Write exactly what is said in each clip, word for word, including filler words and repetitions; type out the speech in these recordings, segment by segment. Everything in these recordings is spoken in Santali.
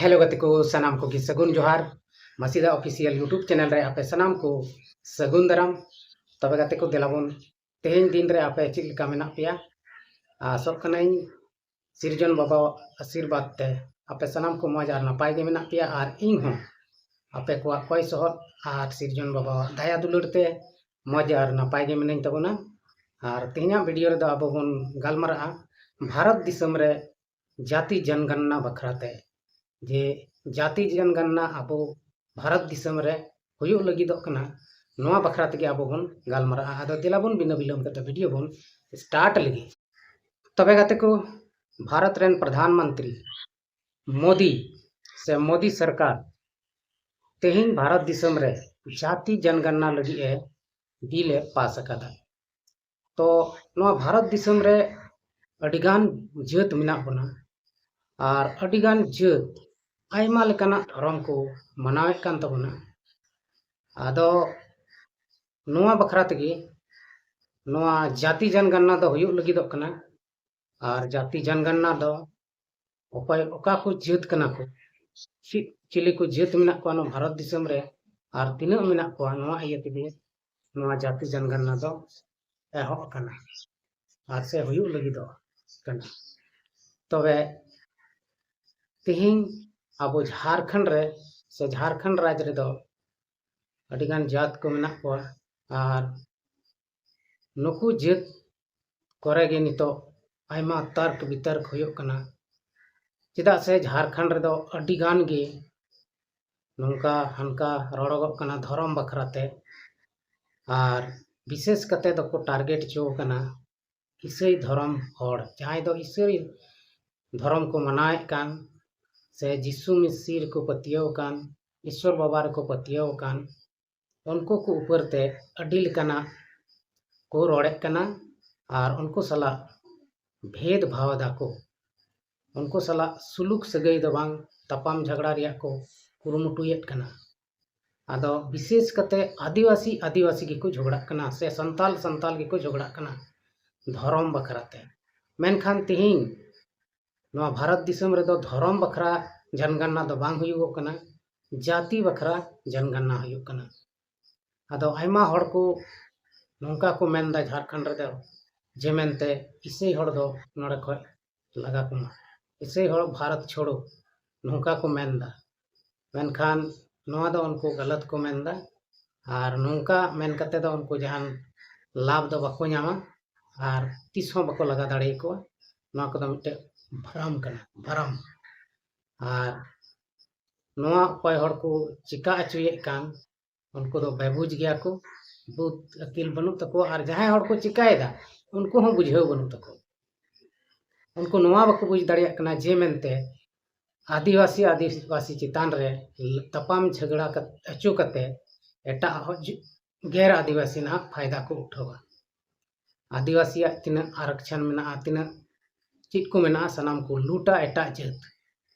ᱦᱮᱞᱳ ᱜᱟᱛᱮ ᱠᱚ, ᱥᱟᱱᱟᱢ ᱠᱚᱜᱮ ᱥᱟᱹᱜᱩᱱ ᱡᱚᱦᱟᱨ᱾ ᱢᱟᱥᱤᱫᱟ ᱚᱯᱷᱤᱥᱤᱭᱟᱞ YouTube ᱪᱮᱱᱮᱞ ᱨᱮ ᱟᱯᱮ ᱥᱟᱱᱟᱢ ᱠᱚ ᱥᱟᱹᱜᱩᱱ ᱫᱟᱨᱟᱢ᱾ ᱛᱚᱵᱮ ᱜᱟᱛᱮ ᱠᱚ, ᱫᱮᱞᱟᱵᱚᱱ ᱛᱮᱦᱮᱧ ᱫᱤᱱ ᱨᱮ ᱟᱯᱮ ᱪᱮᱫ ᱞᱮᱠᱟ ᱢᱮᱱᱟᱜ ᱯᱮᱭᱟ? ᱟᱥᱚᱜ ᱠᱟᱹᱱᱟᱹᱧ ᱥᱤᱨᱡᱚᱱ ᱵᱟᱵᱟᱣᱟᱜ ᱟᱥᱤᱨᱵᱟᱫᱽ ᱛᱮ ᱟᱯᱮ ᱥᱟᱱᱟᱢ ᱠᱚ ᱢᱚᱡᱽ ᱟᱨ ᱱᱟᱯᱟᱭ ᱜᱮ ᱢᱮᱱᱟᱜ ᱯᱮᱭᱟ, ᱟᱨ ᱤᱧ ᱦᱚᱸ ᱟᱯᱮ ᱠᱚᱣᱟᱜ ᱠᱚᱭ ᱥᱚᱦᱚᱫ ᱟᱨ ᱥᱤᱨᱡᱚᱱ ᱵᱟᱵᱟᱣᱟᱜ ᱫᱟᱭᱟ ᱫᱩᱞᱟᱹᱲ ᱛᱮ ᱢᱚᱡᱽ ᱟᱨ ᱱᱟᱯᱟᱭ ᱜᱮ ᱢᱤᱱᱟᱹᱧ ᱛᱟᱵᱚᱱᱟ᱾ ᱟᱨ ᱛᱮᱦᱮᱧᱟᱜ ᱵᱷᱤᱰᱤᱭᱳ ᱨᱮᱫᱚ ᱟᱵᱚ ᱵᱚᱱ ᱜᱟᱞᱢᱟᱨᱟᱜᱼᱟ ᱵᱷᱟᱨᱚᱛ ᱫᱤᱥᱚᱢ ᱨᱮ ᱡᱟᱹᱛᱤ ᱡᱚᱱᱜᱚᱱᱱᱟ ᱵᱟᱠᱷᱨᱟ ᱛᱮ, ᱡᱮ ᱡᱟᱹᱛᱤ ᱡᱚᱱᱜᱚᱱᱱᱟ ᱟᱵᱚ ᱵᱷᱟᱨᱚᱛ ᱫᱤᱥᱚᱢ ᱨᱮ ᱦᱩᱭᱩᱜ ᱞᱟᱹᱜᱤᱫᱚᱜ ᱠᱟᱱᱟ, ᱱᱚᱣᱟ ᱵᱟᱠᱷᱨᱟ ᱛᱮᱜᱮ ᱟᱵᱚ ᱵᱚᱱ ᱜᱟᱞᱢᱟᱨᱟᱜᱼᱟ᱾ ᱟᱫᱚ ᱫᱮᱞᱟ ᱵᱚᱱ ᱵᱤᱱᱟᱹ ᱵᱤᱞᱚᱢ ᱠᱟᱛᱮ ᱵᱷᱤᱰᱤᱭᱳ ᱵᱚᱱ ᱥᱴᱟᱨᱴ ᱞᱮᱜᱮ᱾ ᱛᱚᱵᱮ ᱜᱟᱛᱮ ᱠᱚ, ᱵᱷᱟᱨᱚᱛ ᱨᱮᱱ ᱯᱨᱚᱫᱷᱟᱱ ᱢᱚᱱᱛᱨᱤ ᱢᱳᱫᱤ ᱥᱮ ᱢᱳᱫᱤ ᱥᱚᱨᱠᱟᱨ ᱛᱮᱦᱮᱧ ᱵᱷᱟᱨᱚᱛ ᱫᱤᱥᱚᱢ ᱨᱮ ᱡᱟᱹᱛᱤ ᱡᱚᱱᱜᱚᱱᱱᱟ ᱞᱟᱹᱜᱤᱫ ᱮ ᱵᱤᱞ ᱮ ᱯᱟᱥ ᱟᱠᱟᱫᱟ᱾ ᱛᱚ ᱱᱚᱣᱟ ᱵᱷᱟᱨᱚᱛ ᱫᱤᱥᱚᱢ ᱨᱮ ᱟᱹᱰᱤᱜᱟᱱ ᱡᱟᱹᱛ ᱢᱮᱱᱟᱜ ᱵᱚᱱᱟ, ᱟᱨ ᱟᱹᱰᱤᱜᱟᱱ ᱡᱟᱹᱛ ᱟᱭᱢᱟ ᱞᱮᱠᱟᱱᱟᱜ ᱫᱷᱚᱨᱚᱢ ᱠᱚ ᱢᱟᱱᱟᱣᱮᱫ ᱠᱟᱱ ᱛᱟᱵᱚᱱᱟ᱾ ᱟᱫᱚ ᱱᱚᱣᱟ ᱵᱟᱠᱷᱨᱟ ᱛᱮᱜᱮ ᱱᱚᱣᱟ ᱡᱟᱹᱛᱤ ᱡᱚᱱᱜᱚᱱᱱᱟ ᱫᱚ ᱦᱩᱭᱩᱜ ᱞᱟᱹᱜᱤᱫᱚᱜ ᱠᱟᱱᱟ᱾ ᱟᱨ ᱡᱟᱹᱛᱤ ᱡᱚᱱᱜᱚᱱᱱᱟ ᱫᱚ ᱚᱠᱚᱭ ᱚᱠᱟ ᱠᱚ ᱡᱟᱹᱛ ᱠᱟᱱᱟ ᱠᱚ, ᱪᱮᱫ ᱪᱤᱞᱤ ᱠᱚ ᱡᱟᱹᱛ ᱢᱮᱱᱟᱜ ᱠᱚᱣᱟ ᱱᱚᱣᱟ ᱵᱷᱟᱨᱚᱛ ᱫᱤᱥᱚᱢ ᱨᱮ, ᱟᱨ ᱛᱤᱱᱟᱹᱜ ᱢᱮᱱᱟᱜ ᱠᱚᱣᱟ, ᱱᱚᱣᱟ ᱤᱭᱟᱹ ᱛᱮᱜᱮ ᱱᱚᱣᱟ ᱡᱟᱹᱛᱤ ᱡᱚᱱᱜᱚᱱᱱᱟ ᱫᱚ ᱮᱦᱚᱵ ᱟᱠᱟᱱᱟ ᱟᱨ ᱥᱮ ᱦᱩᱭᱩᱜ ᱞᱟᱹᱜᱤᱫᱚᱜ ᱠᱟᱱᱟ᱾ ᱛᱚᱵᱮ ᱛᱮᱦᱮᱧ ᱟᱵᱚ ᱡᱷᱟᱲᱠᱷᱚᱸᱰ ᱨᱮ ᱥᱮ ᱡᱷᱟᱲᱠᱷᱚᱸᱰ ᱨᱟᱡᱽ ᱨᱮᱫᱚ ᱟᱹᱰᱤᱜᱟᱱ ᱡᱟᱹᱛ ᱠᱚ ᱢᱮᱱᱟᱜ ᱠᱚᱣᱟ, ᱟᱨ ᱱᱩᱠᱩ ᱡᱟᱹᱛ ᱠᱚᱨᱮ ᱜᱮ ᱱᱤᱛᱚᱜ ᱟᱭᱢᱟ ᱛᱟᱨᱠ ᱵᱤᱛᱟᱨᱠ ᱦᱩᱭᱩᱜ ᱠᱟᱱᱟ᱾ ᱪᱮᱫᱟᱜ ᱥᱮ ᱡᱷᱟᱲᱠᱷᱚᱸᱰ ᱨᱮᱫᱚ ᱟᱹᱰᱤ ᱜᱟᱱ ᱜᱮ ᱱᱚᱝᱠᱟ ᱦᱟᱱᱠᱟ ᱨᱚᱲᱚᱜᱚᱜ ᱠᱟᱱᱟ ᱫᱷᱚᱨᱚᱢ ᱵᱟᱠᱷᱨᱟ ᱛᱮ, ᱟᱨ ᱵᱤᱥᱮᱥ ᱠᱟᱛᱮ ᱫᱚᱠᱚ ᱴᱟᱨᱜᱮᱴ ᱦᱚᱪᱚ ᱟᱠᱟᱱᱟ ᱤᱥᱟᱹᱭ ᱫᱷᱚᱨᱚᱢ ᱦᱚᱲ, ᱡᱟᱦᱟᱸᱭ ᱫᱚ ᱤᱥᱟᱹᱭ ᱫᱷᱚᱨᱚᱢ ᱠᱚ ᱢᱟᱱᱟᱣᱮᱫ ᱠᱟᱱ ᱥᱮ ᱡᱤᱥᱩ ᱢᱤᱥᱤ ᱨᱮᱠᱚ ᱯᱟᱹᱛᱭᱟᱹᱣ ᱟᱠᱟᱱ, ᱤᱥᱥᱚᱨ ᱵᱟᱵᱟ ᱨᱮᱠᱚ ᱯᱟᱹᱛᱭᱟᱹᱣ ᱟᱠᱟᱱ, ᱩᱱᱠᱩ ᱠᱚ ᱩᱯᱚᱨ ᱛᱮ ᱟᱹᱰᱤ ᱞᱮᱠᱟᱱᱟᱜ ᱠᱚ ᱨᱚᱲᱮᱫ ᱠᱟᱱᱟ᱾ ᱟᱨ ᱩᱱᱠᱩ ᱥᱟᱞᱟᱜ ᱵᱷᱮᱫᱽ ᱵᱷᱟᱣ ᱫᱟᱠᱚ, ᱩᱱᱠᱩ ᱥᱟᱞᱟᱜ ᱥᱩᱞᱩᱠ ᱥᱟᱹᱜᱟᱹᱭ ᱫᱚ ᱵᱟᱝ, ᱛᱟᱯᱟᱢ ᱡᱷᱟᱜᱽᱲᱟ ᱨᱮᱭᱟᱜ ᱠᱚ ᱠᱩᱨᱩᱢᱩᱴᱩᱭᱮᱫ ᱠᱟᱱᱟ᱾ ᱟᱫᱚ ᱵᱤᱥᱮᱥ ᱠᱟᱛᱮ ᱟᱹᱫᱤᱵᱟᱹᱥᱤ ᱟᱹᱫᱤᱵᱟᱹᱥᱤ ᱜᱮᱠᱚ ᱡᱷᱚᱜᱽᱲᱟᱜ ᱠᱟᱱᱟ ᱥᱮ ᱥᱟᱱᱛᱟᱞ ᱥᱟᱱᱛᱟᱞ ᱜᱮᱠᱚ ᱡᱷᱚᱜᱽᱲᱟᱜ ᱠᱟᱱᱟ ᱫᱷᱚᱨᱚᱢ ᱵᱟᱠᱷᱨᱟ ᱛᱮ᱾ ᱢᱮᱱᱠᱷᱟᱱ ᱛᱮᱦᱮᱧ ᱱᱚᱣᱟ ᱵᱷᱟᱨᱚᱛ ᱫᱤᱥᱚᱢ ᱨᱮᱫᱚ ᱫᱷᱚᱨᱚᱢ ᱵᱟᱠᱷᱨᱟ ᱡᱟᱱᱜᱟᱱᱱᱟ ᱫᱚ ᱵᱟᱝ ᱦᱩᱭᱩᱜᱚᱜ ᱠᱟᱱᱟ, ᱡᱟᱹᱛᱤ ᱵᱟᱠᱷᱨᱟ ᱡᱟᱱᱜᱟᱱᱱᱟ ᱦᱩᱭᱩᱜ ᱠᱟᱱᱟ᱾ ᱟᱫᱚ ᱟᱭᱢᱟ ᱦᱚᱲ ᱠᱚ ᱱᱚᱝᱠᱟ ᱠᱚ ᱢᱮᱱᱫᱟ ᱡᱷᱟᱲᱠᱷᱚᱸᱰ ᱨᱮᱫᱚ, ᱡᱮ ᱢᱮᱱᱛᱮ ᱤᱥᱟᱹᱭ ᱦᱚᱲ ᱫᱚ ᱱᱚᱰᱮ ᱠᱷᱚᱡ ᱞᱟᱜᱟ ᱠᱚᱢᱟ, ᱤᱥᱟᱹᱭ ᱦᱚᱲ ᱵᱷᱟᱨᱚᱛ ᱪᱷᱳᱲᱳ, ᱱᱚᱝᱠᱟ ᱠᱚ ᱢᱮᱱᱫᱟ᱾ ᱢᱮᱱᱠᱷᱟᱱ ᱱᱚᱣᱟ ᱫᱚ ᱩᱱᱠᱩ ᱜᱟᱞᱟᱛ ᱠᱚ ᱢᱮᱱᱫᱟ᱾ ᱟᱨ ᱱᱚᱝᱠᱟ ᱢᱮᱱ ᱠᱟᱛᱮ ᱫᱚ ᱩᱱᱠᱩ ᱡᱟᱦᱟᱱ ᱞᱟᱵᱷ ᱫᱚ ᱵᱟᱠᱚ ᱧᱟᱢᱟ ᱟᱨ ᱛᱤᱥ ᱦᱚᱸ ᱵᱟᱠᱚ ᱞᱟᱜᱟ ᱫᱟᱲᱮᱭᱟᱠᱚᱣᱟ᱾ ᱱᱚᱣᱟ ᱠᱚᱫᱚ ᱢᱤᱫᱴᱮᱡ ᱵᱷᱟᱨᱟᱢ ᱠᱟᱱᱟ, ᱵᱷᱟᱨᱟᱢ᱾ ᱟᱨ ᱱᱚᱣᱟ ᱚᱠᱚᱭ ᱦᱚᱲ ᱠᱚ ᱪᱤᱠᱟ ᱦᱚᱪᱚᱭᱮᱫ ᱠᱟᱱ, ᱩᱱᱠᱩ ᱫᱚ ᱵᱮᱵᱩᱡᱽ ᱜᱮᱭᱟ ᱠᱚ, ᱵᱩᱫ ᱟᱹᱠᱤᱞ ᱵᱟᱹᱱᱩᱜ ᱛᱟᱠᱚᱣᱟ᱾ ᱟᱨ ᱡᱟᱦᱟᱸᱭ ᱦᱚᱲ ᱠᱚ ᱪᱤᱠᱟᱭᱮᱫᱟ, ᱩᱱᱠᱩ ᱦᱚᱸ ᱵᱩᱡᱷᱟᱹᱣ ᱵᱟᱹᱱᱩᱜ ᱛᱟᱠᱚᱣᱟ᱾ ᱩᱱᱠᱩ ᱱᱚᱣᱟ ᱵᱟᱠᱚ ᱵᱩᱡᱽ ᱫᱟᱲᱮᱭᱟᱜ ᱠᱟᱱᱟ ᱡᱮ ᱢᱮᱱᱛᱮ ᱟᱹᱫᱤᱵᱟᱹᱥᱤ ᱟᱹᱫᱤᱵᱟᱹᱥᱤ ᱪᱮᱛᱟᱱ ᱨᱮ ᱛᱟᱯᱟᱢ ᱡᱷᱟᱜᱽᱲᱟ ᱠᱟᱛ-, ᱦᱚᱪᱚ ᱠᱟᱛᱮ ᱮᱴᱟᱜ ᱦᱚ-, ᱡ-, ᱜᱮᱨ ᱟᱹᱫᱤᱵᱟᱹᱥᱤ ᱱᱟᱦᱟᱜ ᱯᱷᱟᱭᱫᱟ ᱠᱚ ᱩᱴᱷᱟᱹᱣᱟ᱾ ᱟᱹᱫᱤᱵᱟᱹᱥᱤᱭᱟᱜ ᱛᱤᱱᱟᱹᱜ ᱟᱨᱚᱠᱪᱷᱚᱱ ᱢᱮᱱᱟᱜᱼᱟ, ᱛᱤᱱᱟᱹᱜ ᱪᱮᱫ ᱠᱚ ᱢᱮᱱᱟᱜᱼᱟ, ᱥᱟᱱᱟᱢ ᱠᱚ ᱞᱩᱴᱟ ᱮᱴᱟᱜ ᱡᱟᱹᱛ,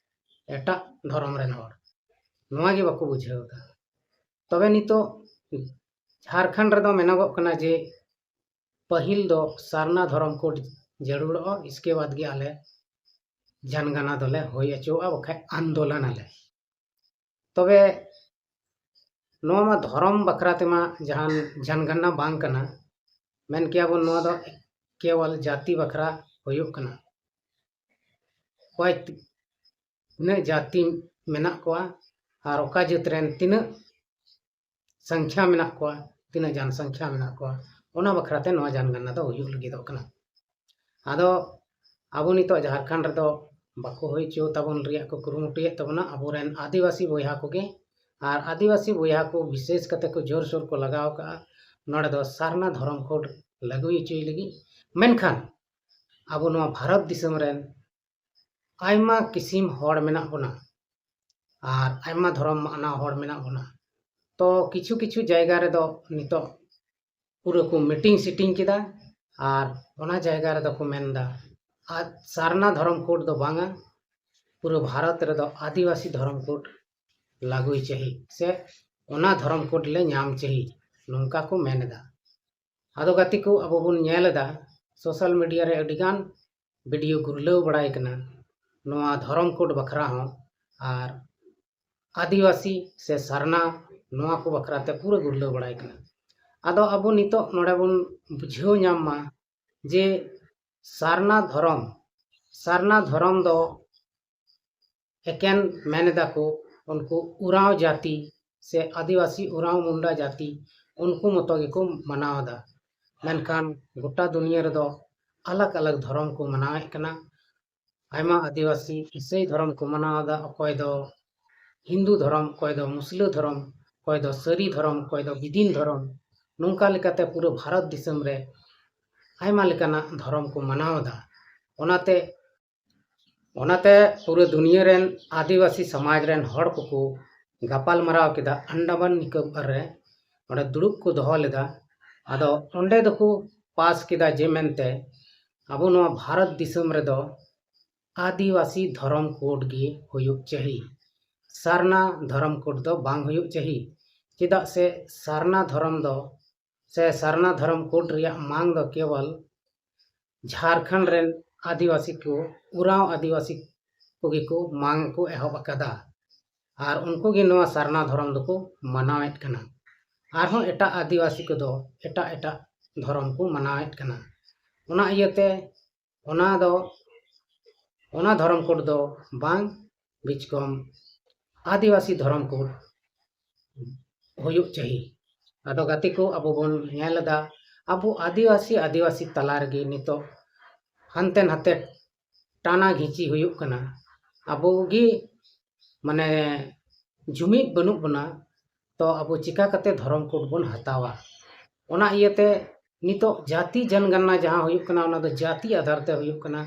ᱮᱴᱟᱜ ᱫᱷᱚᱨᱚᱢ ᱨᱮᱱ ᱦᱚᱲ᱾ ᱱᱚᱣᱟ ᱜᱮ ᱵᱟᱠᱚ ᱵᱩᱡᱷᱟᱹᱣ ᱮᱫᱟ᱾ ᱛᱚᱵᱮ ᱱᱤᱛᱚᱜ ᱡᱷᱟᱲᱠᱷᱚᱸᱰ ᱨᱮᱫᱚ ᱢᱮᱱᱚᱜᱚᱜ ᱠᱟᱱᱟ ᱡᱮ ᱯᱟᱹᱦᱤᱞ ᱫᱚ ᱥᱟᱨᱱᱟ ᱫᱷᱚᱨᱚᱢ ᱠᱳᱰ ᱡᱟᱹᱨᱩᱲᱚᱜᱼᱟ, ᱤᱥᱠᱮ ᱵᱟᱫᱽ ᱜᱮ ᱟᱞᱮ ᱡᱟᱱᱜᱟᱱᱟ ᱫᱚᱞᱮ ᱦᱩᱭ ᱦᱚᱪᱚᱣᱟᱜᱼᱟ, ᱵᱟᱠᱷᱟᱡ ᱟᱱᱫᱳᱞᱚᱱ ᱟᱞᱮ᱾ ᱛᱚᱵᱮ ᱱᱚᱣᱟ ᱢᱟ ᱫᱷᱚᱨᱚᱢ ᱵᱟᱠᱷᱨᱟ ᱛᱮᱢᱟ ᱡᱟᱦᱟᱱ ᱡᱟᱱᱜᱟᱱᱟ ᱵᱟᱝ ᱠᱟᱱᱟ, ᱢᱮᱱ ᱠᱮᱭᱟ ᱵᱚᱱ ᱱᱚᱣᱟ ᱫᱚ ᱠᱮᱣᱚᱞ ᱡᱟᱹᱛᱤ ᱵᱟᱠᱷᱨᱟ ᱦᱩᱭᱩᱜ ᱠᱟᱱᱟ᱾ ᱚᱠᱚᱭ ᱛᱤ-, ᱛᱤᱱᱟᱹᱜ ᱡᱟᱹᱛᱤ ᱢᱮᱱᱟᱜ ᱠᱚᱣᱟ ᱟᱨ ᱚᱠᱟ ᱡᱟᱹᱛ ᱨᱮᱱ ᱛᱤᱱᱟᱹᱜ ᱥᱚᱝᱠᱷᱭᱟ ᱢᱮᱱᱟᱜ ᱠᱚᱣᱟ, ᱛᱤᱱᱟᱹᱜ ᱡᱟᱱ ᱥᱚᱝᱠᱷᱭᱟ ᱢᱮᱱᱟᱜ ᱠᱚᱣᱟ, ᱚᱱᱟ ᱵᱟᱠᱷᱨᱟ ᱛᱮ ᱱᱚᱣᱟ ᱡᱟᱱᱜᱟᱱᱟ ᱫᱚ ᱦᱩᱭᱩᱜ ᱞᱟᱹᱜᱤᱫᱚᱜ ᱠᱟᱱᱟ᱾ ᱟᱫᱚ ᱟᱵᱚ ᱱᱤᱛᱚᱜ ᱡᱷᱟᱲᱠᱷᱚᱸᱰ ᱨᱮᱫᱚ ᱵᱟᱠᱚ ᱦᱩᱭ ᱦᱚᱪᱚ ᱛᱟᱵᱚᱱ ᱨᱮᱭᱟᱜ ᱠᱚ ᱠᱩᱨᱩᱢᱩᱴᱩᱭᱮᱫ ᱛᱟᱵᱚᱱᱟ ᱟᱵᱚᱨᱮᱱ ᱟᱹᱫᱤᱵᱟᱹᱥᱤ ᱵᱚᱭᱦᱟ ᱠᱚᱜᱮ᱾ ᱟᱨ ᱟᱹᱫᱤᱵᱟᱹᱥᱤ ᱵᱚᱭᱦᱟ ᱠᱚ ᱵᱤᱥᱮᱥ ᱠᱟᱛᱮ ᱠᱚ ᱡᱳᱨᱥᱳᱨ ᱠᱚ ᱞᱟᱜᱟᱣ ᱠᱟᱜᱼᱟ ᱱᱚᱰᱮ ᱫᱚ ᱥᱟᱨᱱᱟ ᱫᱷᱚᱨᱚᱢ ᱠᱳᱰ ᱞᱟᱹᱜᱩᱭ ᱦᱚᱪᱚᱭ ᱞᱟᱹᱜᱤᱫ᱾ ᱢᱮᱱᱠᱷᱟᱱ ᱟᱵᱚ ᱱᱚᱣᱟ ᱵᱷᱟᱨᱚᱛ ᱫᱤᱥᱚᱢ ᱨᱮᱱ ᱟᱭᱢᱟ ᱠᱤᱥᱤᱢ ᱦᱚᱲ ᱢᱮᱱᱟᱜ ᱵᱚᱱᱟ ᱟᱨ ᱟᱭᱢᱟ ᱫᱷᱚᱨᱚᱢ ᱢᱟᱱᱟᱣ ᱦᱚᱲ ᱢᱮᱱᱟᱜ ᱵᱚᱱᱟ᱾ ᱛᱚ ᱠᱤᱪᱷᱩ ᱠᱤᱪᱷᱩ ᱡᱟᱭᱜᱟ ᱨᱮᱫᱚ ᱱᱤᱛᱚᱜ ᱯᱩᱨᱟᱹ ᱠᱚ ᱢᱤᱴᱤᱝ ᱥᱤᱴᱤᱝ ᱠᱮᱫᱟ ᱟᱨ ᱚᱱᱟ ᱡᱟᱭᱜᱟ ᱨᱮᱫᱚ ᱠᱚ ᱢᱮᱱᱫᱟ ᱟᱨ ᱥᱟᱨᱱᱟ ᱫᱷᱚᱨᱚᱢ ᱠᱳᱰ ᱫᱚ ᱵᱟᱝᱟ, ᱯᱩᱨᱟᱹ ᱵᱷᱟᱨᱚᱛ ᱨᱮᱫᱚ ᱟᱹᱫᱤᱵᱟᱹᱥᱤ ᱫᱷᱚᱨᱚᱢ ᱠᱳᱰ ᱞᱟᱹᱜᱩᱭ ᱪᱟᱹᱦᱤ ᱥᱮ ᱚᱱᱟ ᱫᱷᱚᱨᱚᱢ ᱠᱳᱰ ᱞᱮ ᱧᱟᱢ ᱪᱟᱹᱦᱤ, ᱱᱚᱝᱠᱟ ᱠᱚ ᱢᱮᱱ ᱮᱫᱟ᱾ ᱟᱫᱚ ᱜᱟᱛᱮ ᱠᱚ, ᱟᱵᱚ ᱵᱚᱱ ᱧᱮᱞ ᱮᱫᱟ ᱥᱳᱥᱟᱞ ᱢᱤᱰᱤᱭᱟ ᱨᱮ ᱟᱹᱰᱤᱜᱟᱱ ᱵᱷᱤᱰᱤᱭᱳ ᱜᱩᱨᱞᱟᱹᱣ ᱵᱟᱲᱟᱭ ᱠᱟᱱᱟ ᱱᱚᱣᱟ ᱫᱷᱚᱨᱚᱢ ᱠᱳᱰ ᱵᱟᱠᱷᱨᱟ ᱦᱚᱸ᱾ ᱟᱨ ᱟᱹᱫᱤᱵᱟᱹᱥᱤ ᱥᱮ ᱥᱟᱨᱱᱟ, ᱱᱚᱣᱟ ᱠᱚ ᱵᱟᱠᱷᱨᱟ ᱛᱮ ᱯᱩᱨᱟᱹ ᱜᱩᱨᱞᱟᱹᱣ ᱵᱟᱲᱟᱭ ᱠᱟᱱᱟ᱾ ᱟᱫᱚ ᱟᱵᱚ ᱱᱤᱛᱚᱜ ᱱᱚᱰᱮ ᱵᱚᱱ ᱵᱩᱡᱷᱟᱹᱣ ᱧᱟᱢ ᱢᱟ ᱡᱮ ᱥᱟᱨᱱᱟ ᱫᱷᱚᱨᱚᱢ, ᱥᱟᱨᱱᱟ ᱫᱷᱚᱨᱚᱢ ᱫᱚ ᱮᱠᱮᱱ ᱢᱮᱱ ᱮᱫᱟ ᱠᱚ ᱩᱱᱠᱩ ᱩᱨᱟᱸᱣ ᱡᱟᱹᱛᱤ ᱥᱮ ᱟᱹᱫᱤᱵᱟᱹᱥᱤ ᱩᱨᱟᱸᱣ ᱢᱩᱱᱰᱟ ᱡᱟᱹᱛᱤ, ᱩᱱᱠᱩ ᱢᱚᱛᱚ ᱜᱮᱠᱚ ᱢᱟᱱᱟᱣ ᱮᱫᱟ᱾ ᱢᱮᱱᱠᱷᱟᱱ ᱜᱚᱴᱟ ᱫᱩᱱᱤᱭᱟᱹ ᱨᱮᱫᱚ ᱟᱞᱟᱜᱽ ᱟᱞᱟᱜᱽ ᱫᱷᱚᱨᱚᱢ ᱠᱚ ᱢᱟᱱᱟᱣᱮᱫ ᱠᱟᱱᱟ᱾ ᱟᱭᱢᱟ ᱟᱹᱫᱤᱵᱟᱹᱥᱤ ᱤᱥᱟᱹᱭ ᱫᱷᱚᱨᱚᱢ ᱠᱚ ᱢᱟᱱᱟᱣ ᱮᱫᱟ, ᱚᱠᱚᱭ ᱫᱚ ᱦᱤᱱᱫᱩ ᱫᱷᱚᱨᱚᱢ, ᱚᱠᱚᱭ ᱫᱚ ᱢᱩᱥᱞᱟᱹ ᱫᱷᱚᱨᱚᱢ, ᱚᱠᱚᱭ ᱫᱚ ᱥᱟᱹᱨᱤ ᱫᱷᱚᱨᱚᱢ, ᱚᱠᱚᱭ ᱫᱚ ᱵᱤᱫᱤᱱ ᱫᱷᱚᱨᱚᱢ᱾ ᱱᱚᱝᱠᱟ ᱞᱮᱠᱟᱛᱮ ᱯᱩᱨᱟᱹ ᱵᱷᱟᱨᱚᱛ ᱫᱤᱥᱚᱢ ᱨᱮ ᱟᱭᱢᱟ ᱞᱮᱠᱟᱱᱟᱜ ᱫᱷᱚᱨᱚᱢ ᱠᱚ ᱢᱟᱱᱟᱣ ᱮᱫᱟ᱾ ᱚᱱᱟᱛᱮ, ᱚᱱᱟᱛᱮ ᱯᱩᱨᱟᱹ ᱫᱩᱱᱤᱭᱟᱹ ᱨᱮᱱ ᱟᱹᱫᱤᱵᱟᱹᱥᱤ ᱥᱚᱢᱟᱡᱽ ᱨᱮᱱ ᱦᱚᱲ ᱠᱚᱠᱚ ᱜᱟᱯᱟᱞ ᱢᱟᱨᱟᱣ ᱠᱮᱫᱟ ᱟᱱᱰᱟᱢᱟᱱ ᱱᱤᱠᱳᱵᱚᱨ ᱨᱮ᱾ ᱚᱸᱰᱮ ᱫᱩᱲᱩᱵ ᱠᱚ ᱫᱚᱦᱚ ᱞᱮᱫᱟ᱾ ᱟᱫᱚ ᱚᱸᱰᱮ ᱫᱚᱠᱚ ᱯᱟᱥ ᱠᱮᱫᱟ ᱡᱮ ᱢᱮᱱᱛᱮ ᱟᱵᱚ ᱱᱚᱣᱟ ᱵᱷᱟᱨᱚᱛ ᱫᱤᱥᱚᱢ ᱨᱮᱫᱚ ᱟᱹᱫᱤᱵᱟᱹᱥᱤ ᱫᱷᱚᱨᱚᱢ ᱠᱳᱰ ᱜᱮ ᱦᱩᱭᱩᱜ ᱪᱟᱹᱦᱤ, ᱥᱟᱨᱱᱟ ᱫᱷᱚᱨᱚᱢ ᱠᱳᱰ ᱫᱚ ᱵᱟᱝ ᱦᱩᱭᱩᱜ ᱪᱟᱹᱦᱤ᱾ ᱪᱮᱫᱟᱜ ᱥᱮ ᱥᱟᱨᱱᱟ ᱫᱷᱚᱨᱚᱢ ᱫᱚ ᱥᱮ ᱥᱟᱨᱱᱟ ᱫᱷᱚᱨᱚᱢ ᱠᱳᱰ ᱨᱮᱭᱟᱜ ᱢᱟᱝ ᱫᱚ ᱠᱮᱵᱚᱞ ᱡᱷᱟᱲᱠᱷᱚᱸᱰ ᱨᱮᱱ ᱟᱹᱫᱤᱵᱟᱹᱥᱤ ᱠᱚ, ᱩᱨᱟᱸᱣ ᱟᱹᱫᱤᱵᱟᱹᱥᱤ ᱠᱚᱜᱮ ᱠᱚ ᱢᱟᱝ ᱠᱚ ᱮᱦᱚᱵ ᱟᱠᱟᱫᱟ᱾ ᱟᱨ ᱩᱱᱠᱩ ᱜᱮ ᱱᱚᱣᱟ ᱥᱟᱨᱱᱟ ᱫᱷᱚᱨᱚᱢ ᱫᱚᱠᱚ ᱢᱟᱱᱟᱣᱮᱫ ᱠᱟᱱᱟ᱾ ᱟᱨᱦᱚᱸ ᱮᱴᱟᱜ ᱟᱹᱫᱤᱵᱟᱹᱥᱤ ᱠᱚᱫᱚ ᱮᱴᱟᱜ ᱮᱴᱟᱜ ᱫᱷᱚᱨᱚᱢ ᱠᱚ ᱢᱟᱱᱟᱣᱮᱫ ᱠᱟᱱᱟ᱾ ᱚᱱᱟ ᱤᱭᱟᱹᱛᱮ ᱚᱱᱟ ᱫᱚ, ᱚᱱᱟ ᱫᱷᱚᱨᱚᱢ ᱠᱳᱰ ᱫᱚ ᱵᱟᱝ ᱵᱤᱪᱠᱚᱢ ᱟᱹᱫᱤᱵᱟᱹᱥᱤ ᱫᱷᱚᱨᱚᱢ ᱠᱳᱰ ᱦᱩᱭᱩᱜ ᱪᱟᱹᱦᱤ᱾ ᱟᱫᱚ ᱜᱟᱛᱮ ᱠᱚ, ᱟᱵᱚ ᱵᱚᱱ ᱧᱮᱞ ᱮᱫᱟ, ᱟᱵᱚ ᱟᱹᱫᱤᱵᱟᱹᱥᱤ, ᱟᱹᱫᱤᱵᱟᱹᱥᱤ ᱛᱟᱞᱟ ᱨᱮᱜᱮ ᱱᱤᱛᱚᱜ ᱦᱟᱱᱛᱮ ᱱᱟᱛᱮ ᱴᱟᱱᱟ ᱜᱷᱤᱪᱤ ᱦᱩᱭᱩᱜ ᱠᱟᱱᱟ᱾ ᱟᱵᱚ ᱜᱮ ᱢᱟᱱᱮ ᱡᱩᱢᱤᱫ ᱵᱟᱹᱱᱩᱜ ᱵᱚᱱᱟ, ᱛᱚ ᱟᱵᱚ ᱪᱤᱠᱟ ᱠᱟᱛᱮ ᱫᱷᱚᱨᱚᱢ ᱠᱳᱰ ᱵᱚᱱ ᱦᱟᱛᱟᱣᱟ? ᱚᱱᱟ ᱤᱭᱟᱹᱛᱮ ᱱᱤᱛᱚᱜ ᱡᱟᱹᱛᱤ ᱡᱚᱱᱜᱚᱱᱱᱟ ᱡᱟᱦᱟᱸ ᱦᱩᱭᱩᱜ ᱠᱟᱱᱟ, ᱚᱱᱟ ᱫᱚ ᱡᱟᱹᱛᱤ ᱟᱫᱷᱟᱨ ᱛᱮ ᱦᱩᱭᱩᱜ ᱠᱟᱱᱟ,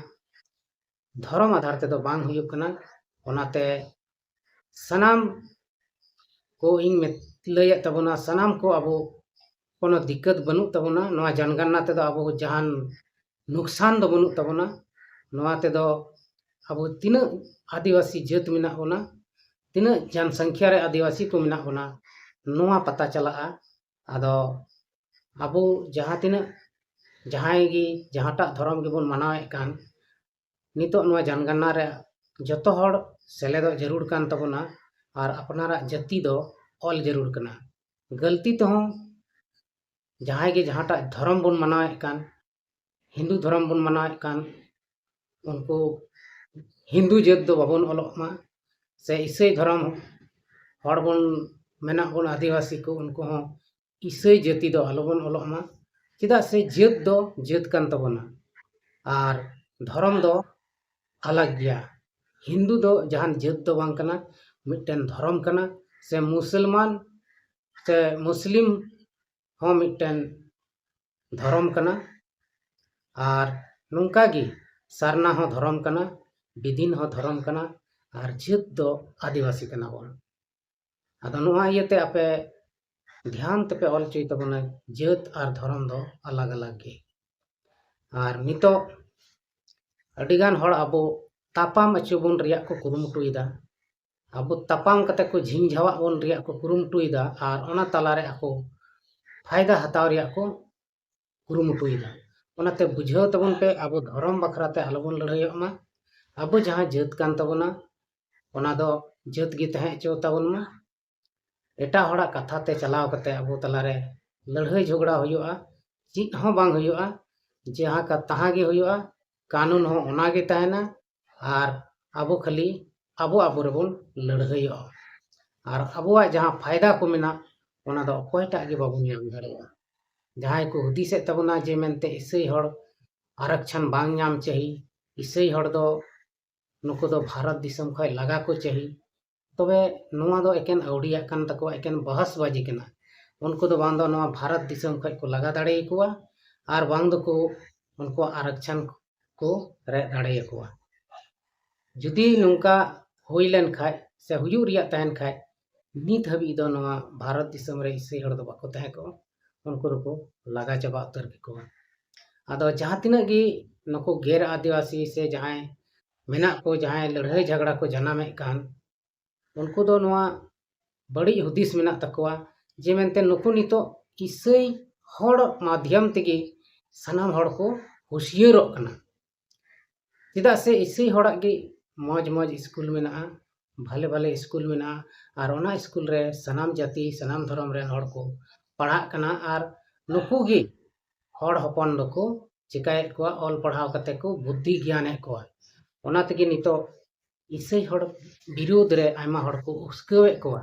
ᱫᱷᱚᱨᱚᱢ ᱟᱫᱷᱟᱨ ᱛᱮᱫᱚ ᱵᱟᱝ ᱦᱩᱭᱩᱜ ᱠᱟᱱᱟ᱾ ᱚᱱᱟᱛᱮ ᱥᱟᱱᱟᱢ ᱠᱚ ᱤᱧ ᱢᱮᱛ-, ᱞᱟᱹᱭᱮᱫ ᱛᱟᱵᱚᱱᱟ, ᱥᱟᱱᱟᱢ ᱠᱚ ᱟᱵᱚ ᱠᱳᱱᱳ ᱫᱤᱠᱠᱟᱹᱛ ᱵᱟᱹᱱᱩᱜ ᱛᱟᱵᱚᱱᱟ᱾ ᱱᱚᱣᱟ ᱡᱚᱱᱜᱚᱱᱱᱟ ᱛᱮᱫᱚ ᱟᱵᱚ ᱡᱟᱦᱟᱱ ᱱᱩᱠᱥᱟᱱ ᱫᱚ ᱵᱟᱹᱱᱩᱜ ᱛᱟᱵᱚᱱᱟ᱾ ᱱᱚᱣᱟ ᱛᱮᱫᱚ ᱟᱵᱚ ᱛᱤᱱᱟᱹᱜ ᱟᱹᱫᱤᱵᱟᱹᱥᱤ ᱡᱟᱹᱛ ᱢᱮᱱᱟᱜ ᱵᱚᱱᱟ, ᱛᱤᱱᱟᱹᱜ ᱡᱚᱱᱥᱚᱝᱠᱷᱟ ᱨᱮ ᱟᱹᱫᱤᱵᱟᱹᱥᱤ ᱠᱚ ᱢᱮᱱᱟᱜ ᱵᱚᱱᱟ, ᱱᱚᱣᱟ ᱯᱟᱛᱟ ᱪᱟᱞᱟᱜᱼᱟ᱾ ᱟᱫᱚ ᱟᱵᱚ ᱡᱟᱦᱟᱸ ᱛᱤᱱᱟᱹᱜ, ᱡᱟᱦᱟᱸᱭ ᱜᱮ, ᱡᱟᱦᱟᱸᱴᱟᱜ ᱫᱷᱚᱨᱚᱢ ᱜᱮᱵᱚᱱ ᱢᱟᱱᱟᱣᱮᱫ ᱠᱟᱱ, ᱱᱤᱛᱚᱜ ᱱᱚᱣᱟ ᱡᱚᱱᱜᱚᱱᱱᱟ ᱨᱮ ᱡᱚᱛᱚ ᱦᱚᱲ ᱥᱮᱞᱮᱫᱚᱜ ᱡᱟᱹᱨᱩᱲ ᱠᱟᱱ ᱛᱟᱵᱚᱱᱟ᱾ ᱟᱨ ᱟᱯᱱᱟᱨᱟᱜ ᱡᱟᱹᱛᱤ ᱫᱚ ᱚᱞ ᱡᱟᱹᱨᱩᱲ ᱠᱟᱱᱟ᱾ ᱜᱟᱹᱞᱛᱤ ᱛᱮᱦᱚᱸ ᱡᱟᱦᱟᱸᱭ ᱜᱮ ᱡᱟᱦᱟᱸᱴᱟᱜ ᱫᱷᱚᱨᱚᱢ ᱵᱚᱱ ᱢᱟᱱᱟᱣᱮᱫ ᱠᱟᱱ, ᱦᱤᱱᱫᱩ ᱫᱷᱚᱨᱚᱢ ᱵᱚᱱ ᱢᱟᱱᱟᱣᱮᱫ ᱠᱟᱱ, ᱩᱱᱠᱩ ᱦᱤᱱᱫᱩ ᱡᱟᱹᱛ ᱫᱚ ᱵᱟᱵᱚᱱ ᱚᱞᱚᱜ ᱢᱟ᱾ ᱥᱮ ᱤᱥᱟᱹᱭ ᱫᱷᱚᱨᱚᱢ ᱦᱚᱲ ᱵᱚᱱ ᱢᱮᱱᱟᱜ ᱵᱚᱱ ᱟᱹᱫᱤᱵᱟᱹᱥᱤ ᱠᱚ, ᱩᱱᱠᱩ ᱦᱚᱸ ᱤᱥᱟᱹᱭ ᱡᱟᱹᱛᱤ ᱫᱚ ᱟᱞᱚᱵᱚᱱ ᱚᱞᱚᱜ ᱢᱟ᱾ ᱪᱮᱫᱟᱜ ᱥᱮ ᱡᱟᱹᱛ ᱫᱚ ᱡᱟᱹᱛ ᱠᱟᱱ ᱛᱟᱵᱚᱱᱟ ᱟᱨ ᱫᱷᱚᱨᱚᱢ ᱫᱚ ᱟᱞᱟᱜᱽ ᱜᱮᱭᱟ᱾ ᱦᱤᱱᱫᱩ ᱫᱚ ᱡᱟᱦᱟᱱ ᱡᱟᱹᱛ ᱫᱚ ᱵᱟᱝ ᱠᱟᱱᱟ, ᱢᱤᱫᱴᱮᱱ ᱫᱷᱚᱨᱚᱢ ᱠᱟᱱᱟ᱾ ᱥᱮ ᱢᱩᱥᱚᱞᱢᱟᱱ ᱥᱮ ᱢᱩᱥᱞᱤᱢ ᱦᱚᱸ ᱢᱤᱫᱴᱮᱱ ᱫᱷᱚᱨᱚᱢ ᱠᱟᱱᱟ᱾ ᱟᱨ ᱱᱚᱝᱠᱟ ᱜᱮ ᱥᱟᱨᱱᱟ ᱦᱚᱸ ᱫᱷᱚᱨᱚᱢ ᱠᱟᱱᱟ, ᱵᱤᱫᱤᱱ ᱦᱚᱸ ᱫᱷᱚᱨᱚᱢ ᱠᱟᱱᱟ, ᱟᱨ ᱡᱟᱹᱛ ᱫᱚ ᱟᱹᱫᱤᱵᱟᱹᱥᱤ ᱠᱟᱱᱟ ᱵᱚᱱ᱾ ᱟᱫᱚ ᱱᱚᱣᱟ ᱤᱭᱟᱹᱛᱮ ᱟᱯᱮ ᱫᱷᱮᱭᱟᱱ ᱛᱮᱯᱮ ᱚᱞ ᱦᱚᱪᱚᱭ ᱛᱟᱵᱚᱱᱟ, ᱡᱟᱹᱛ ᱟᱨ ᱫᱷᱚᱨᱚᱢ ᱫᱚ ᱟᱞᱟᱜᱽ ᱟᱞᱟᱜᱽ ᱜᱮ᱾ ᱟᱨ ᱱᱤᱛᱚᱜ ᱟᱹᱰᱤᱜᱟᱱ ᱦᱚᱲ ᱟᱵᱚ ᱛᱟᱯᱟᱢ ᱟᱹᱪᱩ ᱵᱚᱱ ᱨᱮᱭᱟᱜ ᱠᱚ ᱠᱩᱨᱩᱢᱩᱴᱩᱭᱮᱫᱟ᱾ ᱟᱵᱚ ᱛᱟᱯᱟᱢ ᱠᱟᱛᱮ ᱠᱚ ᱡᱷᱤᱝ ᱡᱷᱟᱣᱟᱜ ᱵᱚᱱ ᱨᱮᱭᱟᱜ ᱠᱚ ᱠᱩᱨᱩᱢᱩᱴᱩᱭᱮᱫᱟ ᱟᱨ ᱚᱱᱟ ᱛᱟᱞᱟᱨᱮ ᱟᱠᱚ ᱯᱷᱟᱭᱫᱟ ᱦᱟᱛᱟᱣ ᱨᱮᱭᱟᱜ ᱠᱚ ᱠᱩᱨᱩᱢᱩᱴᱩᱭᱮᱫᱟ᱾ ᱚᱱᱟᱛᱮ ᱵᱩᱡᱷᱟᱹᱣ ᱛᱟᱵᱚᱱ ᱯᱮ, ᱟᱵᱚ ᱫᱷᱚᱨᱚᱢ ᱵᱟᱠᱷᱨᱟ ᱛᱮ ᱟᱞᱚᱵᱚᱱ ᱞᱟᱹᱲᱦᱟᱹᱭᱚᱜ ᱢᱟ᱾ ᱟᱵᱚ ᱡᱟᱦᱟᱸ ᱡᱟᱹᱛ ᱠᱟᱱ ᱛᱟᱵᱚᱱᱟ, ᱚᱱᱟ ᱫᱚ ᱡᱟᱹᱛ ᱜᱮ ᱛᱟᱦᱮᱸ ᱦᱚᱪᱚ ᱛᱟᱵᱚᱱ ᱢᱟ᱾ ᱮᱴᱟᱜ ᱦᱚᱲᱟᱜ ᱠᱟᱛᱷᱟ ᱛᱮ ᱪᱟᱞᱟᱣ ᱠᱟᱛᱮ ᱟᱵᱚ ᱛᱟᱞᱟᱨᱮ ᱞᱟᱹᱲᱦᱟᱹᱭ ᱡᱷᱚᱜᱽᱲᱟ ᱦᱩᱭᱩᱜᱼᱟ, ᱪᱮᱫ ᱦᱚᱸ ᱵᱟᱝ ᱦᱩᱭᱩᱜᱼᱟ᱾ ᱡᱟᱦᱟᱸ ᱠᱟ-, ᱛᱟᱦᱟᱸ ᱜᱮ ᱦᱩᱭᱩᱜᱼᱟ, ᱠᱟᱹᱱᱩᱱ ᱦᱚᱸ ᱚᱱᱟ ᱜᱮ ᱛᱟᱦᱮᱱᱟ᱾ ᱟᱨ ᱟᱵᱚ ᱠᱷᱟᱹᱞᱤ ᱟᱵᱚ ᱟᱵᱚ ᱨᱮᱵᱚᱱ ᱞᱟᱹᱲᱦᱟᱹᱭᱚᱜᱼᱟ᱾ ᱟᱨ ᱟᱵᱚᱣᱟᱜ ᱡᱟᱦᱟᱸ ᱯᱷᱟᱭᱫᱟ ᱠᱚ ᱢᱮᱱᱟᱜ, ᱚᱱᱟ ᱫᱚ ᱚᱠᱚᱭᱴᱟᱜ ᱜᱮ ᱵᱟᱵᱚᱱ ᱧᱟᱢ ᱫᱟᱲᱮᱭᱟᱜᱼᱟ᱾ ᱡᱟᱦᱟᱸᱭ ᱠᱚ ᱦᱩᱫᱤᱥᱮᱫ ᱛᱟᱵᱚᱱᱟ ᱡᱮ ᱢᱮᱱᱛᱮ ᱤᱥᱟᱹᱭ ᱦᱚᱲ ᱟᱨᱟᱠᱪᱷᱟᱱ ᱵᱟᱝ ᱧᱟᱢ ᱪᱟᱹᱦᱤ, ᱤᱥᱟᱹᱭ ᱦᱚᱲ ᱫᱚ ᱱᱩᱠᱩ ᱫᱚ ᱵᱷᱟᱨᱚᱛ ᱫᱤᱥᱚᱢ ᱠᱷᱚᱱ ᱞᱟᱜᱟ ᱠᱚ ᱪᱟᱹᱦᱤ, ᱛᱚᱵᱮ ᱱᱚᱣᱟ ᱫᱚ ᱮᱠᱮᱱ ᱟᱹᱣᱲᱤᱭᱟᱜ ᱠᱟᱱ ᱛᱟᱠᱚᱣᱟ, ᱮᱠᱮᱱ ᱵᱚᱦᱚᱥᱵᱟᱡᱤ ᱠᱟᱱᱟ᱾ ᱩᱱᱠᱩ ᱫᱚ ᱵᱟᱝ ᱫᱚ ᱱᱚᱣᱟ ᱵᱷᱟᱨᱚᱛ ᱫᱤᱥᱚᱢ ᱠᱷᱚᱱ ᱠᱚ ᱞᱟᱜᱟ ᱫᱟᱲᱮᱭᱟᱠᱚᱣᱟ, ᱟᱨ ᱵᱟᱝ ᱫᱚᱠᱚ ᱩᱱᱠᱩᱣᱟᱜ ᱟᱨᱟᱠᱪᱷᱟᱱ ᱠᱚ ᱨᱮᱡ ᱫᱟᱲᱮᱭᱟᱠᱚᱣᱟ᱾ ᱡᱩᱫᱤ ᱱᱚᱝᱠᱟ ᱦᱩᱭ ᱞᱮᱱ ᱠᱷᱟᱡ ᱥᱮ ᱦᱩᱭᱩᱜ ᱨᱮᱭᱟᱜ ᱛᱟᱦᱮᱱ ᱠᱷᱟᱡ, ᱱᱤᱛ ᱦᱟᱹᱵᱤᱡ ᱫᱚ ᱱᱚᱣᱟ ᱵᱷᱟᱨᱚᱛ ᱫᱤᱥᱚᱢ ᱨᱮ ᱤᱥᱟᱹᱭ ᱦᱚᱲ ᱫᱚ ᱵᱟᱠᱚ ᱛᱟᱦᱮᱸ ᱠᱚᱜᱼᱟ, ᱩᱱᱠᱩ ᱫᱚᱠᱚ ᱞᱟᱜᱟ ᱪᱟᱵᱟ ᱩᱛᱟᱹᱨ ᱠᱮᱠᱚᱣᱟ᱾ ᱟᱫᱚ ᱡᱟᱦᱟᱸ ᱛᱤᱱᱟᱹᱜ ᱜᱮ ᱱᱩᱠᱩ ᱜᱮᱨ ᱟᱹᱫᱤᱵᱟᱹᱥᱤ ᱥᱮ ᱡᱟᱦᱟᱸᱭ ᱢᱮᱱᱟᱜ ᱠᱚ, ᱡᱟᱦᱟᱸᱭ ᱞᱟᱹᱲᱦᱟᱹᱭ ᱡᱷᱟᱜᱽᱲᱟ ᱠᱚ ᱡᱟᱱᱟᱢᱮᱫ ᱠᱟᱱ, ᱩᱱᱠᱩ ᱫᱚ ᱱᱚᱣᱟ ᱵᱟᱹᱲᱤᱡ ᱦᱩᱫᱤᱥ ᱢᱮᱱᱟᱜ ᱛᱟᱠᱚᱣᱟ ᱡᱮ ᱢᱮᱱᱛᱮ ᱱᱩᱠᱩ ᱱᱤᱛᱚᱜ ᱤᱥᱟᱹᱭ ᱦᱚᱲ ᱢᱟᱫᱷᱭᱚᱢ ᱛᱮᱜᱮ ᱥᱟᱱᱟᱢ ᱦᱚᱲ ᱠᱚ ᱦᱩᱥᱭᱟᱹᱨᱚᱜ ᱠᱟᱱᱟ᱾ ᱪᱮᱫᱟᱜ ᱥᱮ ᱤᱥᱟᱹᱭ ᱦᱚᱲᱟᱜ ᱜᱮ ᱢᱚᱡᱽ ᱢᱚᱡᱽ ᱥᱠᱩᱞ ᱢᱮᱱᱟᱜᱼᱟ, ᱵᱷᱟᱞᱮ ᱵᱷᱟᱞᱮ ᱥᱠᱩᱞ ᱢᱮᱱᱟᱜᱼᱟ, ᱟᱨ ᱚᱱᱟ ᱥᱠᱩᱞ ᱨᱮ ᱥᱟᱱᱟᱢ ᱡᱟᱹᱛᱤ, ᱥᱟᱱᱟᱢ ᱫᱷᱚᱨᱚᱢ ᱨᱮᱱ ᱦᱚᱲ ᱠᱚ ᱯᱟᱲᱦᱟᱜ ᱠᱟᱱᱟ᱾ ᱟᱨ ᱱᱩᱠᱩ ᱜᱮ ᱦᱚᱲ ᱦᱚᱯᱚᱱ ᱫᱚᱠᱚ ᱪᱤᱠᱟᱹᱭᱮᱫ ᱠᱚᱣᱟ, ᱚᱞ ᱯᱟᱲᱦᱟᱣ ᱠᱟᱛᱮ ᱠᱚ ᱵᱩᱫᱽᱫᱷᱤ ᱜᱮᱭᱟᱱᱮᱫ ᱠᱚᱣᱟ᱾ ᱚᱱᱟ ᱛᱮᱜᱮ ᱱᱤᱛᱚᱜ ᱤᱥᱟᱹᱭ ᱦᱚᱲ ᱵᱤᱨᱳᱫᱷ ᱨᱮ ᱟᱭᱢᱟ ᱦᱚᱲ ᱠᱚ ᱩᱥᱠᱟᱹᱣᱮᱫ ᱠᱚᱣᱟ,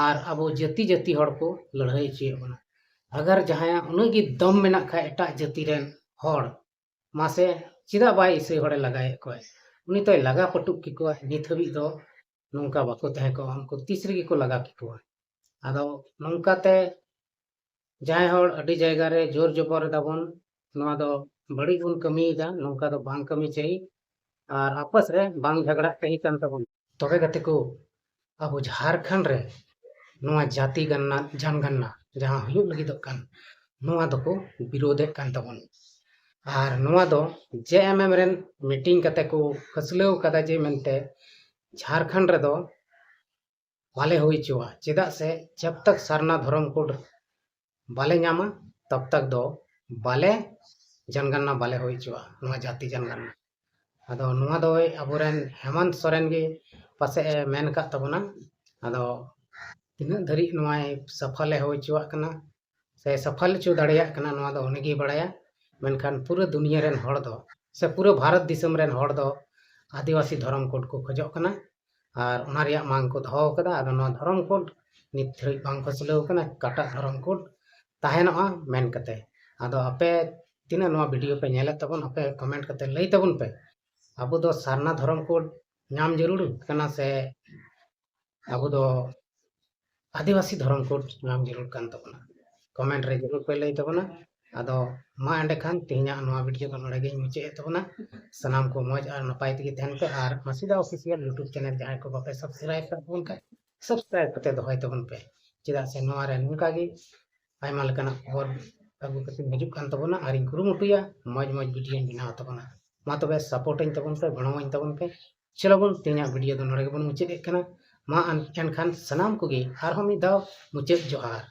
ᱟᱨ ᱟᱵᱚ ᱡᱟᱹᱛᱤ ᱡᱟᱹᱛᱤ ᱦᱚᱲ ᱠᱚ ᱞᱟᱹᱲᱦᱟᱹᱭ ᱦᱚᱪᱚᱭᱮᱫ ᱵᱚᱱᱟ᱾ ᱟᱜᱟᱨ ᱡᱟᱦᱟᱸᱭᱟᱜ ᱩᱱᱟᱹᱜ ᱜᱮ ᱫᱚᱢ ᱢᱮᱱᱟᱜ ᱠᱷᱟᱡ ᱮᱴᱟᱜ ᱡᱟᱹᱛᱤ ᱨᱮᱱ ᱦᱚᱲ, ᱢᱟᱥᱮ ᱪᱮᱫᱟᱜ ᱵᱟᱭ ᱤᱥᱟᱹᱭ ᱦᱚᱲᱮ ᱞᱟᱜᱟᱭᱮᱫ ᱠᱚᱣᱟ? ᱩᱱᱤ ᱛᱚᱭ ᱞᱟᱜᱟ ᱯᱟᱹᱴᱩᱵ ᱠᱮᱠᱚᱣᱟ᱾ ᱱᱤᱛ ᱦᱟᱹᱵᱤᱡ ᱫᱚ ᱱᱚᱝᱠᱟ ᱵᱟᱠᱚ ᱛᱟᱦᱮᱸ ᱠᱚᱜᱼᱟ, ᱩᱱᱠᱩ ᱛᱤᱥ ᱨᱮᱜᱮ ᱠᱚ ᱞᱟᱜᱟ ᱠᱮᱠᱚᱣᱟ᱾ ᱟᱫᱚ ᱱᱚᱝᱠᱟᱛᱮ ᱡᱟᱦᱟᱸᱭ ᱦᱚᱲ ᱟᱹᱰᱤ ᱡᱟᱭᱜᱟ ᱨᱮ ᱡᱳᱨ ᱡᱚᱵᱚᱨ ᱮᱫᱟᱵᱚᱱ, ᱱᱚᱣᱟ ᱫᱚ ᱵᱟᱹᱲᱤᱡ ᱵᱚᱱ ᱠᱟᱹᱢᱤᱭᱮᱫᱟ, ᱱᱚᱝᱠᱟ ᱫᱚ ᱵᱟᱝ ᱠᱟᱹᱢᱤ ᱪᱟᱹᱦᱤ᱾ ᱟᱨ ᱟᱯᱟᱥ ᱨᱮ ᱵᱟᱝ ᱡᱷᱟᱜᱽᱲᱟᱜ ᱪᱟᱹᱦᱤ ᱠᱟᱱ ᱛᱟᱵᱚᱱ᱾ ᱛᱚᱵᱮ ᱜᱟᱛᱮ ᱠᱚ, ᱟᱵᱚ ᱡᱷᱟᱲᱠᱷᱚᱸᱰ ᱨᱮ ᱱᱚᱣᱟ ᱡᱟᱹᱛᱤ ᱜᱟᱱᱱᱟ, ᱡᱟᱱᱜᱟᱱᱱᱟ ᱡᱟᱦᱟᱸ ᱦᱩᱭᱩᱜ ᱞᱟᱹᱜᱤᱫᱚᱜ ᱠᱟᱱ, ᱱᱚᱣᱟ ᱫᱚᱠᱚ ᱵᱤᱨᱳᱫᱷᱮᱫ ᱠᱟᱱ ᱛᱟᱵᱚᱱ᱾ ᱟᱨ ᱱᱚᱣᱟ ᱫᱚ ᱡᱮ ᱮᱢ ᱮᱢ ᱨᱮᱱ ᱢᱤᱴᱤᱝ ᱠᱟᱛᱮ ᱠᱚ ᱯᱷᱟᱹᱥᱞᱟᱹᱣ ᱠᱟᱫᱟ ᱡᱮ ᱢᱮᱱᱛᱮ ᱡᱷᱟᱲᱠᱷᱚᱸᱰ ᱨᱮᱫᱚ ᱵᱟᱞᱮ ᱦᱩᱭ ᱦᱚᱪᱚᱣᱟ᱾ ᱪᱮᱫᱟᱜ ᱥᱮ ᱡᱟᱵ ᱛᱟᱠ ᱥᱟᱨᱱᱟ ᱫᱷᱚᱨᱚᱢ ᱠᱳᱰ ᱵᱟᱞᱮ ᱧᱟᱢᱟ, ᱛᱟᱵ ᱛᱟᱠ ᱫᱚ ᱵᱟᱞᱮ ᱡᱟᱱᱜᱟᱱᱱᱟ ᱵᱟᱞᱮ ᱦᱩᱭ ᱦᱚᱪᱚᱣᱟ, ᱱᱚᱣᱟ ᱡᱟᱹᱛᱤ ᱡᱟᱱᱜᱟᱱᱱᱟ᱾ ᱟᱫᱚ ᱱᱚᱣᱟ ᱫᱚ ᱟᱵᱚᱨᱮᱱ ᱦᱮᱢᱟᱱᱛ ᱥᱚᱨᱮᱱ ᱜᱮ ᱯᱟᱥᱮᱡ ᱮ ᱢᱮᱱ ᱟᱠᱟᱫ ᱛᱟᱵᱚᱱᱟ᱾ ᱟᱫᱚ ᱛᱤᱱᱟᱹᱜ ᱫᱷᱟᱹᱨᱤᱡ ᱱᱚᱣᱟᱭ ᱥᱟᱯᱷᱟᱞᱮ ᱦᱩᱭ ᱦᱚᱪᱚᱣᱟᱜ ᱠᱟᱱᱟ ᱥᱮ ᱥᱟᱯᱷᱟᱞ ᱦᱚᱪᱚ ᱫᱟᱲᱮᱭᱟᱜ ᱠᱟᱱᱟ, ᱱᱚᱣᱟ ᱫᱚ ᱩᱱᱤᱜᱮᱭ ᱵᱟᱲᱟᱭᱟ᱾ ᱢᱮᱱᱠᱷᱟᱱ ᱯᱩᱨᱟᱹ ᱫᱩᱱᱤᱭᱟᱹ ᱨᱮᱱ ᱦᱚᱲ ᱫᱚ ᱥᱮ ᱯᱩᱨᱟᱹ ᱵᱷᱟᱨᱚᱛ ᱫᱤᱥᱚᱢ ᱨᱮᱱ ᱦᱚᱲ ᱫᱚ ᱟᱹᱫᱤᱵᱟᱹᱥᱤ ᱫᱷᱚᱨᱚᱢ ᱠᱳᱰ ᱠᱚ ᱠᱷᱚᱡᱚᱜ ᱠᱟᱱᱟ᱾ ᱟᱨ ᱚᱱᱟ ᱨᱮᱭᱟᱜ ᱢᱟᱝ ᱠᱚ ᱫᱚᱦᱚ ᱟᱠᱟᱫᱟ᱾ ᱟᱫᱚ ᱱᱚᱣᱟ ᱫᱷᱚᱨᱚᱢ ᱠᱳᱰ ᱱᱤᱛ ᱫᱷᱟᱹᱵᱤᱡ ᱵᱟᱝ ᱯᱷᱟᱹᱥᱞᱟᱹᱣ ᱟᱠᱟᱱᱟ, ᱚᱠᱟᱴᱟᱜ ᱫᱷᱚᱨᱚᱢ ᱠᱳᱰ ᱛᱟᱦᱮᱱᱚᱜᱼᱟ ᱢᱮᱱ ᱠᱟᱛᱮ᱾ ᱟᱫᱚ ᱟᱯᱮ ᱛᱤᱱᱟᱹᱜ ᱱᱚᱣᱟ ᱵᱷᱤᱰᱤᱭᱳ ᱯᱮ ᱧᱮᱞᱮᱫ ᱛᱟᱵᱚᱱ, ᱟᱯᱮ ᱠᱚᱢᱮᱱᱴ ᱠᱟᱛᱮ ᱞᱟᱹᱭ ᱛᱟᱵᱚᱱ ᱯᱮ, ᱟᱵᱚ ᱫᱚ ᱥᱟᱨᱱᱟ ᱫᱷᱚᱨᱚᱢ ᱠᱳᱰ ᱧᱟᱢ ᱡᱟᱹᱨᱩᱲ ᱠᱟᱱᱟ ᱥᱮ ᱟᱵᱚ ᱫᱚ ᱟᱹᱫᱤᱵᱟᱹᱥᱤ ᱫᱷᱚᱨᱚᱢ ᱠᱳᱰ ᱧᱟᱢ ᱡᱟᱹᱨᱩᱲ ᱠᱟᱱ ᱛᱟᱵᱚᱱᱟ? ᱠᱚᱢᱮᱱᱴ ᱨᱮ ᱡᱟᱹᱨᱩᱲ ᱯᱮ ᱞᱟᱹᱭ ᱛᱟᱵᱚᱱᱟ᱾ ᱟᱫᱚ ᱢᱟ ᱮᱸᱰᱮᱠᱷᱟᱱ ᱛᱮᱦᱮᱧᱟᱜ ᱱᱚᱣᱟ ᱵᱷᱤᱰᱤᱭᱳ ᱫᱚ ᱱᱚᱰᱮ ᱜᱤᱧ ᱢᱩᱪᱟᱹᱫ ᱮᱫ ᱛᱟᱵᱚᱱᱟ᱾ ᱥᱟᱱᱟᱢ ᱠᱚ ᱢᱚᱡᱽ ᱟᱨ ᱱᱟᱯᱟᱭ ᱛᱮᱜᱮ ᱛᱟᱦᱮᱱ ᱯᱮ, ᱟᱨ ᱢᱟᱥᱤᱫᱟ ᱚᱯᱷᱤᱥᱤᱭᱟᱞ ᱭᱩᱴᱩᱵᱽ ᱪᱮᱱᱮᱞ ᱡᱟᱦᱟᱸᱭ ᱠᱚ ᱵᱟᱯᱮ ᱥᱟᱵᱥᱠᱨᱟᱭᱤᱵ ᱠᱟᱜ ᱛᱟᱵᱚᱱ ᱠᱷᱟᱡ, ᱥᱟᱵᱥᱠᱨᱟᱭᱤᱵ ᱠᱟᱛᱮ ᱫᱚᱦᱚᱭ ᱛᱟᱵᱚᱱ ᱯᱮ, ᱪᱮᱫᱟᱜ ᱥᱮ ᱱᱚᱣᱟ ᱨᱮ ᱱᱚᱝᱠᱟ ᱜᱮ ᱟᱭᱢᱟ ᱞᱮᱠᱟᱱᱟᱜ ᱠᱷᱚᱵᱚᱨ ᱟᱹᱜᱩ ᱠᱟᱛᱮ ᱦᱤᱡᱩᱜ ᱠᱟᱱ ᱛᱟᱵᱚᱱᱟ, ᱟᱨᱤᱧ ᱠᱩᱨᱩᱢᱩᱴᱩᱭᱟ ᱢᱚᱡᱽ ᱢᱚᱡᱽ ᱵᱷᱤᱰᱤᱭᱳᱧ ᱵᱮᱱᱟᱣ ᱛᱟᱵᱚᱱᱟ᱾ ᱢᱟ ᱛᱚᱵᱮ ᱥᱟᱯᱳᱨᱴᱟᱹᱧ ᱛᱟᱵᱚᱱ ᱯᱮ, ᱜᱚᱲᱚᱣᱟᱹᱧ ᱛᱟᱵᱚᱱ ᱯᱮ᱾ ᱪᱚᱞᱚ ᱵᱚᱱ, ᱛᱮᱦᱮᱧᱟᱜ ᱵᱷᱤᱰᱤᱭᱳ ᱫᱚ ᱱᱚᱰᱮ ᱜᱮᱵᱚᱱ ᱢᱩᱪᱟᱹᱫ ᱮᱫ ᱠᱟᱱᱟ᱾ ᱢᱟ ᱮᱱ-, ᱮᱱᱠᱷᱟᱱ ᱥᱟᱱᱟᱢ ᱠᱚᱜᱮ ᱟᱨᱦᱚᱸ ᱢᱤᱫ ᱫᱷᱟᱣ ᱢᱩᱪᱟᱹᱫ ᱡᱚᱦᱟᱨ᱾